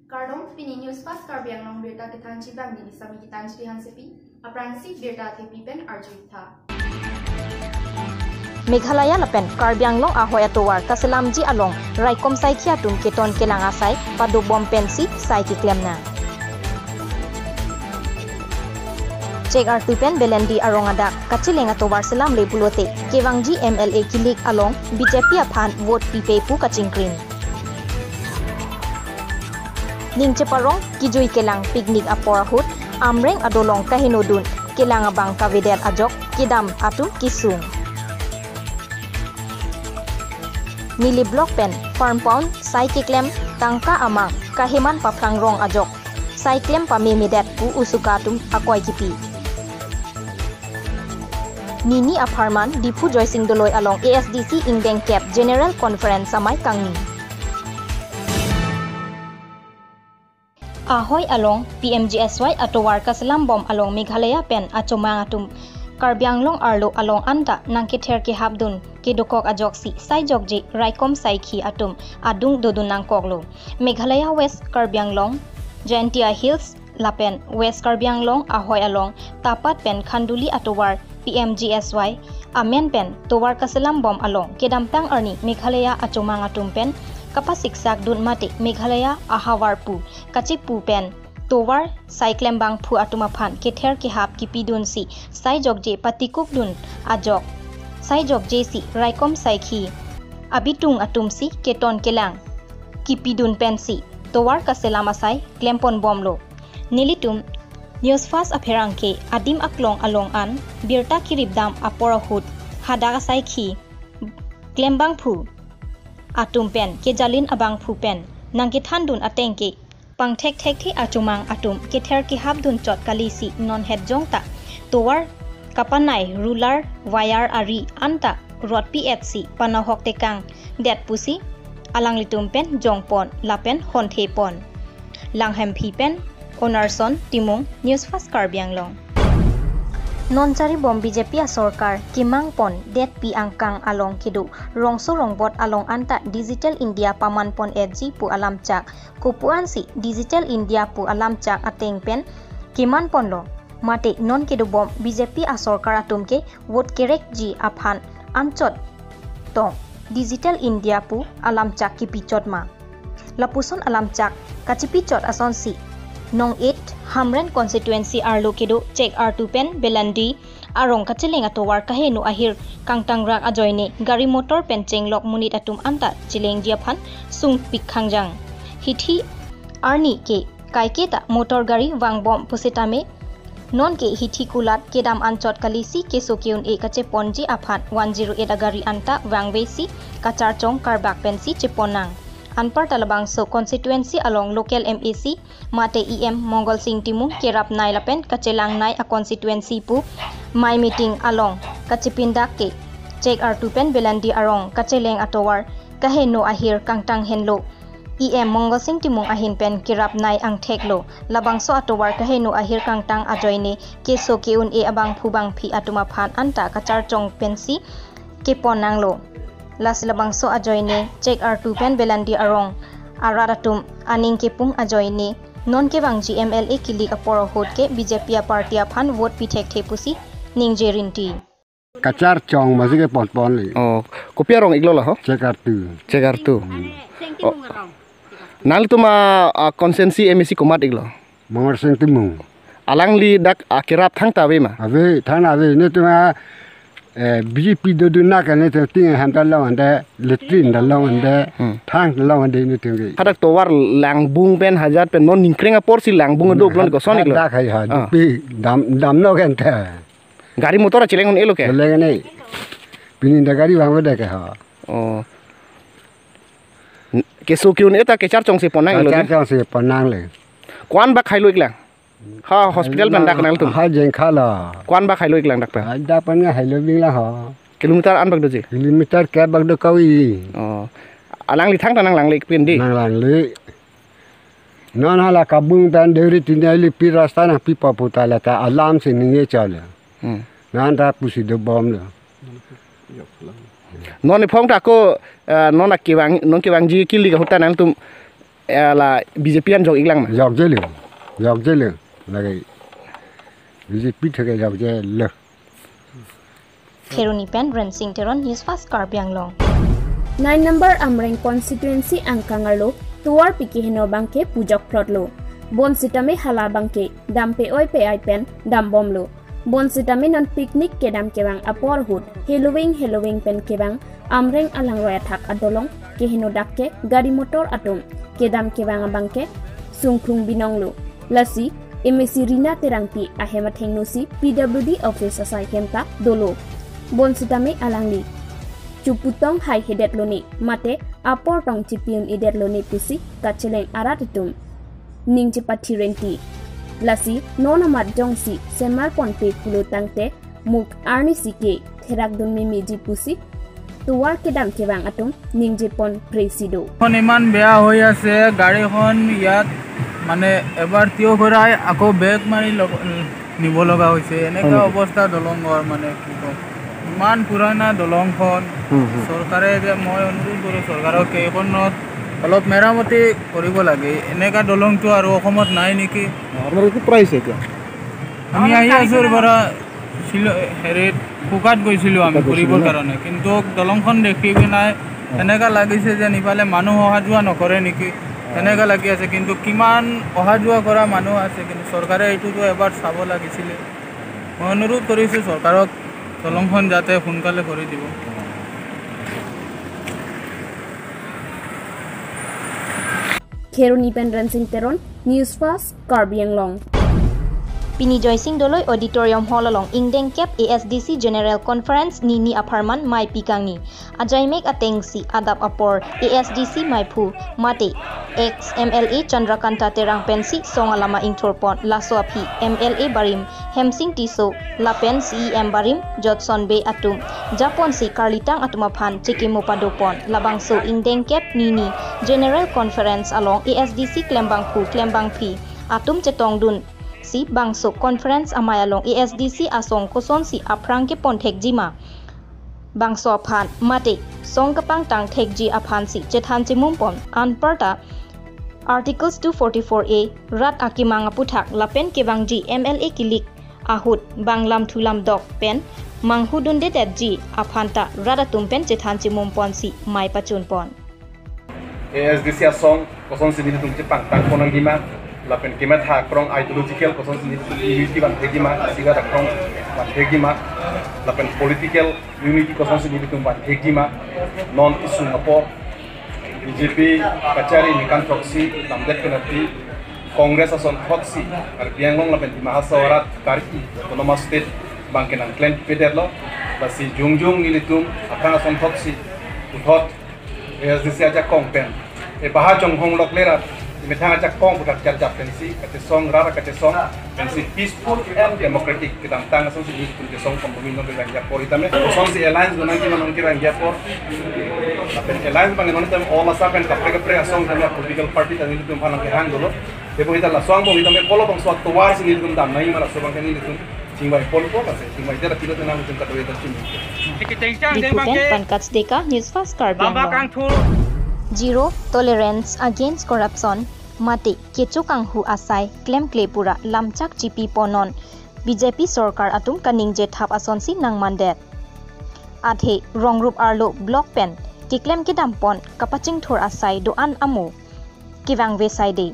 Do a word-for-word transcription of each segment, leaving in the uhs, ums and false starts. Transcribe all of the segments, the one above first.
Kardom, pini News Fast Karbi Anglong birta kethanji abang neli Sami Kitan Sri Hansepi, aphrangsi birta thepi pen arju-ik tha. Meghalaya lapen Karbi Anglong ahoi atovar kaselamji along raikom saikhi atum keton kelang asai padobom pensi sai keklem nang. Chek Artu pen Belendi arong adak kacheleng atovar selamle pulote kevangji M L A kilik along B J P aphan vote pipe pu kachingkring. Ning cheparong kejui kelang picnic apor ahut Amreng adolong kaheno dun kelang abang kavedet ajok kedam atum kesung. Nilip Block pen farm pond sai keklem tangka amang kaheman paphrang rong ajok sai klem pamemedet pu usuka atum akoi kipi. Nini apharman Diphu Joysing Doloi along A S D C ingdeng kep General Conference amei kangni. Ahoi along P M G S Y atovar kaselambom along Meghalaya pen achomang atum Karbi Anglong arlo along anta nangkether kehapdun kedokok ajoksi saijokje raikom saikhi atum adung dodun nangkoklo. Meghalaya West Karbi Anglong, Jaintia Hills lapen West Karbi Anglong ahoi along Tapat pen Khanduli atovar P M G S Y amen pen tovar kaselambom along kedamtang arni Meghalaya achomang atum pen kapasiksak dun mate Meghalaya ahavar pu kachipu pen tovar sai klembangphu atum aphan kether kehap kipidunsi saijokje patikukdun ajok saijokjesi raikom saikhi abitung atumsi keton kelang kipidun pensi tovar kaselam asai klemponbomlo. Nelitum News Fast apherangke adim aklong along an birta kiripdam apor ahut hadak asaikhi klembangphu atum pen kejalin abangphu pen nangkethandun atengke pangthekthekthe achomang atum kether kehapdun chot kalisi non hetjong ta tovar kapanai ruler wire ari anta rotpi etsi panahok tekangdet pusi alanglitum pen jongpon lapen honthepon. Langhemphi pen Onarson Timung, News Fast Karbi Anglong. Non charibom B J P asorkar kemangpondetpi angkang along kedo rongso rongbot along anta Digital India pamanpon etji pu alamchak kopuansi Digital India pu alamchak ateng pen kemanponlo. Mate non kedobom B J P asorkar atum ke vote kerekji aphan anchot tong Digital India pu alamchak kipichot ma. Lapuson alamchak kachipichot asonsi Nong eight Hamren constituency arlo kedo Chek Artu pen Belandi arong kacheleng atovar kaheno ahir kangtangrak ajoine gari motor pen chenglok monit atum anta chelengji aphan sungpik khangjang. Hithi arni ke kaiketa motor gari vangbom pusitame nonke hithi kulat kedam anchot kalisi keso ke-un-e kacheponji aphan one zero eight agari anta vangvesi kacharchong karbak pensi chepon nang. Anparta labangso constituency along local M A C mate E M Mongol Sing Timung kerapnei lapen kachelangnei a constituency pu mei meeting along kachepindak ke Chek Artu pen Belandi arong kacheleng atovar kaheno ahir kangtang henlo. E M Mongol Sing Timung ahin pen kerapnei angthek lo. Labangso atovar kaheno ahir kangtang ajoine keso ke-un-e abangphu bangphi atum aphan anta kacharchong pensi kepon nanglo. Lasi labangso ajoine Chek Artu pen Belandi arong arat atum aning kepung ajoine non kevangji M L A kilik apor ahut ke B J P aparty aphan vote pithekthe pusi ningje rinti. Kacharchong masi keponpon le. Oh, kopi arong iklo laho? Chek Artu. Chek Artu. Oh. Nanglitum a, a constituency M A C komat iklo? Mongol Sing Timung. Alangli dak a kerap thangta ave ma? Ave, thang ave. Netum a, eh, B J P dodun nang ke netum ting han ta long ande, latrine ta long ande, Hmm. thang ta long ande netum ke. Hadak tovar Langbung pen Hajat pen non ningkreng aporsi Langbung do plan koson iklo? Hadak hai ha, Ah. pi dam, damlo ke ante. Gari motor cheleng un-elo ke? Cheleng ne. Pini da gari vangvedet ke ha. Oh. N-, keso ke-un-e ta kacharchongsi pon nang iklo di? Kacharchongsi pon nang le. Ko-an bak hailo iklang? Ha hospital pen dak nangtum? Ha jengkha la. Ko-an bak hailo iklang dak pen? Ha dak pen nga hailo bingla ha. Kilometer an bak doji? Kilometer kep bak do kawi. Oh. Alangli thangta nanglangle ik pen di? Nanglangle. Non hala kabung pen Deuri Tiniali pi rasta nangpipo puta lata alam si ningje chole. Hmm. Nanta pusi dobomlo. Non iphong ta ako, eh, non akevang, non kevangji kilik ahut ta nangtum, eh, la B J P an jok-iklang ma? Jokjelo, jokjelo, lake B J P theke jokjelo. Kheroni pen Rensing Teron, News Fast Karbi Anglong. Nine number Amreng constituency angkang arlo tovar piki heno abangke pujok plot lo. Bonsitame hala abangke dampe-oi pe-ai pen dambomlo. Bonsitame non picnic kedam kevang apor ahut heloving heloving pen kevang Amreng alangroi athak adolong kehenodak ke gari motor atum kedam kevang abangke sungkrung binonglo. Lasi M A C Rina Terangpi ahem athengno si P W D office asai hem ta dolo. Bonsitame alangli chuputong haihedetlo ne mate apor tong chipi-un-edetlo ne pusi kacheleng arat atum ning chepathi renti. Lasi non amat jongsi semar ponpe pulo tangte muk arnisi ke therakdun memeji pusi tovar kedam kevang atum ningjepon presido. এখন ইমান বেয়া হৈ আছে, গাড়ীখন ইয়াত মানে এবাৰ থিয় কৰাই আকৌ বেগ মাৰি লগ-, নিব লগা হৈছে। এনেকুৱা হয় নেকি? অৱস্থা দলঙৰ, মানে কি ক'ম, ইমান পুৰণা দলংখন। হুম, হুম। চৰকাৰে যে, মই অনুৰোধ কৰোঁ চৰকাৰক এইখনত অলপ মেৰামতি কৰিব লাগে। এনেকুৱা দলংটো আৰু অসমত নাই নেকি? আপোনালোকে ক'ৰ পৰা আহিছে এতিয়া? আমি আহি আছো পৰা শিল-, হেৰিত, কোকাত গৈছিলো আমি কোকাত গৈছিলো ফুৰিবৰ ন? কাৰণে, কিন্তু দলংখন দেখি নাই। অ। এনেকা লাগিছে যেন ইফালে মানুহ অহা যোৱা নকৰে নেকি, অ। এনেকা লাগি আছে। কিন্তু কিমান অহা যোৱা কৰা মানুহ আছে, কিন্তু চৰকাৰে এইটোতো এবাৰ চাব লাগিছিলে। মই অনুৰোধ কৰিছো চৰকাৰক দলংখন যাতে সোনকালে কৰি দিব। Kheroni pen Rensing Teron, News Fast, Karbi Anglong. Pini Joysing Doloi Auditorium Hall along ingdengkep A S D C General Conference nini apharman mei pikangni. Ajaimek atengsi adap apor A S D C meiphu mate ex M L A Chandrakanta Terang pensi song alama ingthurpon, laso aphi M L A barim Hemsing Tisso lapen C E M barim Jotson Bey atum japonsi karlitang atum aphan chekimo padopon. Labangso ingdengkep nini General Conference along A S D C klembangphu klembangphi atum chetongdunsi bangso conference amei along A S D C asong kosonsi aphrang kepon thekjima, bangso aphan mate song kepangtang thekji aphansi chethan chemumpon. Anparta Articles two forty-four A, rat akemang aputhak lapen kevangji M L A kilik ahut bang lamthu lamdok pen manghudundedetji aphanta rat atum pen chethan chemumponsi mei pachunpon. A S D C asong kosonsi nelitum chepangtangpon nangjima, lapen kematha akrong ideological kosonsi nelitum unity vanthekjima, isiga akrong vanthekjima, lapen political unity kosonsi nelitum vanthekjima, non kesung apor B J P kachari ningkan throksi damdet penalty, Congress ason thotsi Karbi Anglong lapen Dima Hasao arat Karbi Autonomous State abangke nangklempipe detlo. Lasi jongjong nelitum aphrang ason thotsi puthot A S D C ajakong pen, e baha chonghong lok lerat, methang ajakong puthot charjap pensi kachesong, rara kachesong pensi peaceful and democratic kedamtang asonsi nelitum chesongpon bumi nong kevangji apor sitame, asonsi alliance gonang kevang nong kevangji apor. Lapen alliance abang nelitum all asa pen kaprek kaprek asong tame political party tame nelitum aphan nangkehang dolo. Tebonta laso angbong sitame kolo bangso atovar si nelitum damnangji ma laso abangke nelitum chingvaiponpo, lasi chingvai jara pilo tenang nelitum kadoi ta chingvai. Diphu pen Pankaj Deka, News Fast Karbi Anglong. Zero tolerance against corruption mate kecho kanghu asai klemkle pura lamchak chipiponnon B J P sorkar atum kaningje thap asonsi nangmandet. Athe rongrup arlo block pen keklem kedampon kapachingthur asai do-an amo kevangve saide.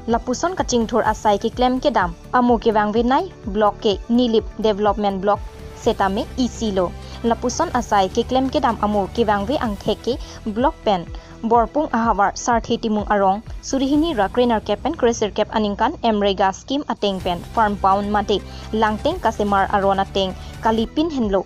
Lapuson kachingthur asai keklem kedam amo kevangvenei block ke Nilip Development Block setame isi lo. Lapuson asai keklem kedam amo kevangve angthek ke block pen Borpung ahavar Sarthe Timung arong, suri hini ra krenerkep pen kresirkep aningkan MGNREGA scheme ateng pen farm pond mate langteng kasemar aron ateng kalipin henlo.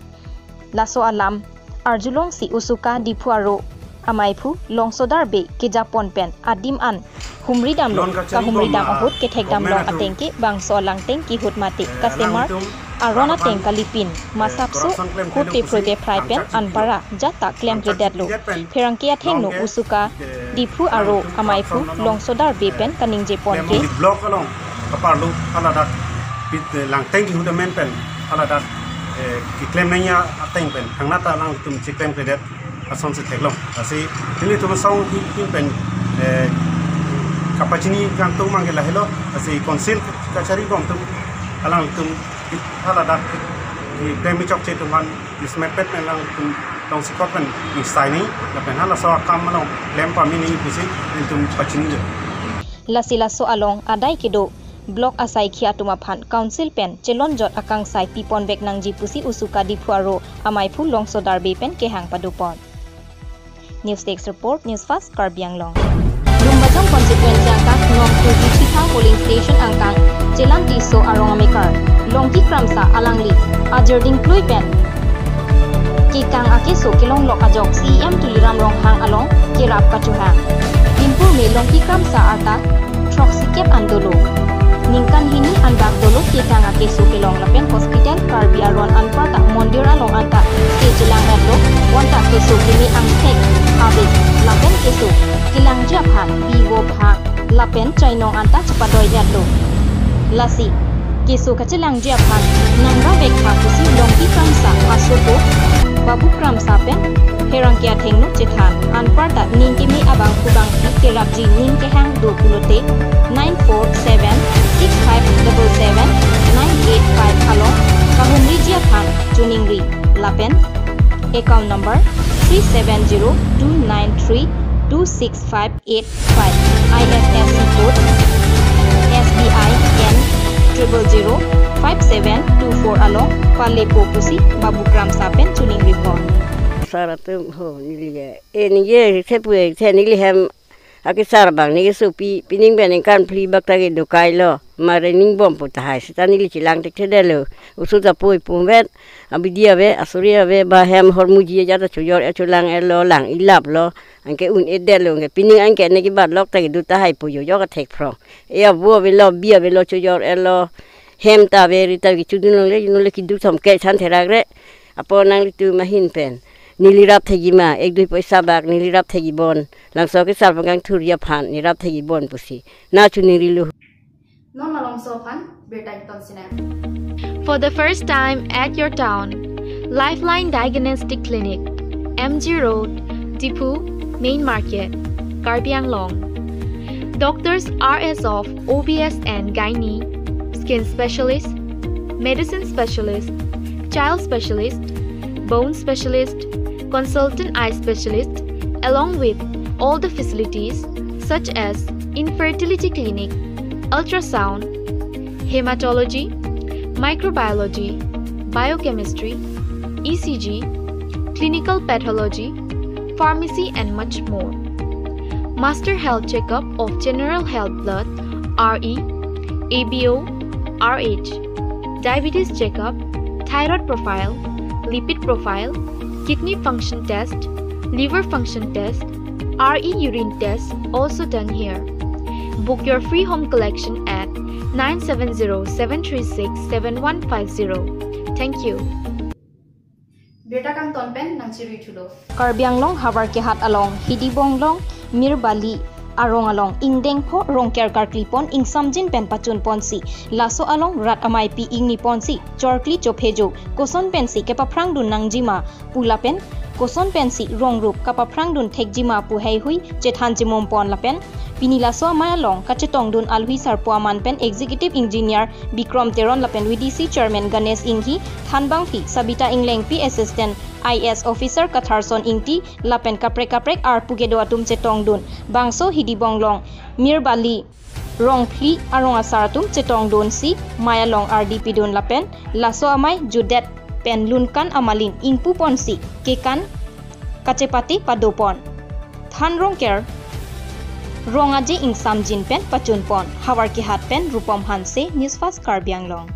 Laso alam arjulongsi Usuka Diphu aro amaiphu Longsodar Bey kejapon pen adim an humridamlo. Kahumridam ahut kethekdamlong ateng ke bangso langteng kehut mate kasemar aron ateng kalipin masapso hut tephroite phrai pen anpara jata klemkledetlo. Pherangke athengno Usuka Diphu aro amaiphu Longsodar Bey pen kaningjepon ke. Block along kaparlo aladak pit, eh, langteng kehut amen pen aladak eh, keklem nangji ateng pen thangnat ta alangtum cheklemkledet asonsi theklong. Lasi nelitum asong hi pin pen, eh, kapachini kangtung abangke lahelo. Lasi council kachari bom atum alangtum haladak keklem chokche atum aphan ismepet pen alangtum tongsekot pen ingsai nangji lapen halaso akam along klem pame nangji pusi nelitum pachinilo. Lasi laso along adai kedo block asaikhi atum aphan council pen chelonjot akangsai piponvek nangji pusi Usuka Diphu aro amaiphu Longso Darbe pen kehang padopon. News Desk Report, News Fast, Karbi Anglong. Lumbajong constituency angkang Nongthu Dichithang polling station angkang Chelang Tisso arong amekar Longki Kramsa alangli ajirding klui pen kekang akeso kelonglok ajok C E M Tuliram Ronghang along kerap kachohang. Dimpur me Longki Kramsa arta throksikep an dolo. Ningkan hini anbak dolo kekang akeso kelong lapen hospital Karbi aron anparta mondir along anta kechelang-etlo, bonta keso keme angthek ave lapen keso kelangji aphan bivo phak lapen chainong anta chepadoi-etlo. Lasi keso kachelangji aphan nangravek tha pusi Longki Kramsa asopo Babu Kramsa pen pherangke athengno chethan. Anparta ning keme abangphu bangphi kerapji ning kehang do pulote nine four seven six five double seven nine eight five along kahumriji aphan choningri lapen account number three seven zero two nine three two six five eight five, I F S C code S B I N triple zero five seven two four along palepo pusi Babu Kramsa pen choningripon. Sar atum ho neli ke. E neli ke thepu e the neli hem akesar abang neli keso pi pining pen ningkan phli bak ta kedo kailo. Mare ning bom pu tahai seta neli chelang thekthedetlo. Oso ta pui pumvet. Abidi ave, asuri ave, ba hem hormuji ajat ta chojor-et cholang-etlo, lang-ilaplo. Anke un-edetlo, anke pining anke ne kebat lok ta kedo tahai pu jo jo kathek phrong. E avo avelo, bi avelo, chojor-etlo. Hem ta ave, rita kechudun longle, junle kiduk thomkre, chan therak re. Apot nanglitum ahin pen neli rap thekji ma, ek dui poisa bak neli rap thekji bon. Langso kesar pangkang thurji aphan neli rap thekji bon pusi nangchoningrilo. Non malomso aphan birta ington sinang. For the first time at your town, Lifeline Diagnostic Clinic, M G Road, Diphu, Main Market, Karbi Anglong. Doctors are as of O B S and gynae, skin specialist, medicine specialist, child specialist, bone specialist, consultant eye specialist, along with all the facilities such as infertility clinic, ultrasound, hematology, microbiology, biochemistry, E C G, clinical pathology, pharmacy and much more. Master health checkup of general health blood, R E, A B O, R H, diabetes checkup, thyroid profile, lipid profile, kidney function test, liver function test, R E urine test also done here. Book your free home collection at nine seven zero seven three six seven one five zero. Thank you. Birta kangton pen nangchirui thulo. Karbi Anglong havar kehat along Hidibonglong Mirbali arong along ingdeng pho Rongker karklipon ingsamjin pen pachunponsi laso along rat ameipi ingniponsi chorkli chophejo koson pensi kepaphrangdun nangjima pu lapen koson pensi rongrup kapaphrangdun thekjima pu heihui chethan chimompon lapen pini laso amei along kachetongdun alhui sarpo aman pen Executive Engineer Bikrom Teron lapen V D C Chairman Ganesh Enghi, thanbangpi Sabita Inglengpi, Assistant I A S Officer Katharson Ingti lapen kaprek kaprek arpu kedo atum chetongdun bangso Hidibonglong Mirbali Rongphli arong asar atum chetongdunsi mei along ardi pidun lapen laso amei jutdet pen lunkan amalin ingpuponsi kekan kachepate padopon. Than Rongker rong aje ingsamjin pen pachunpon. Havar kehat pen Rupom Hanse, News Fast Karbi Anglong.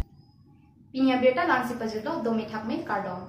Pini abirta la-ansi pajutlo, dome thakme, kardom.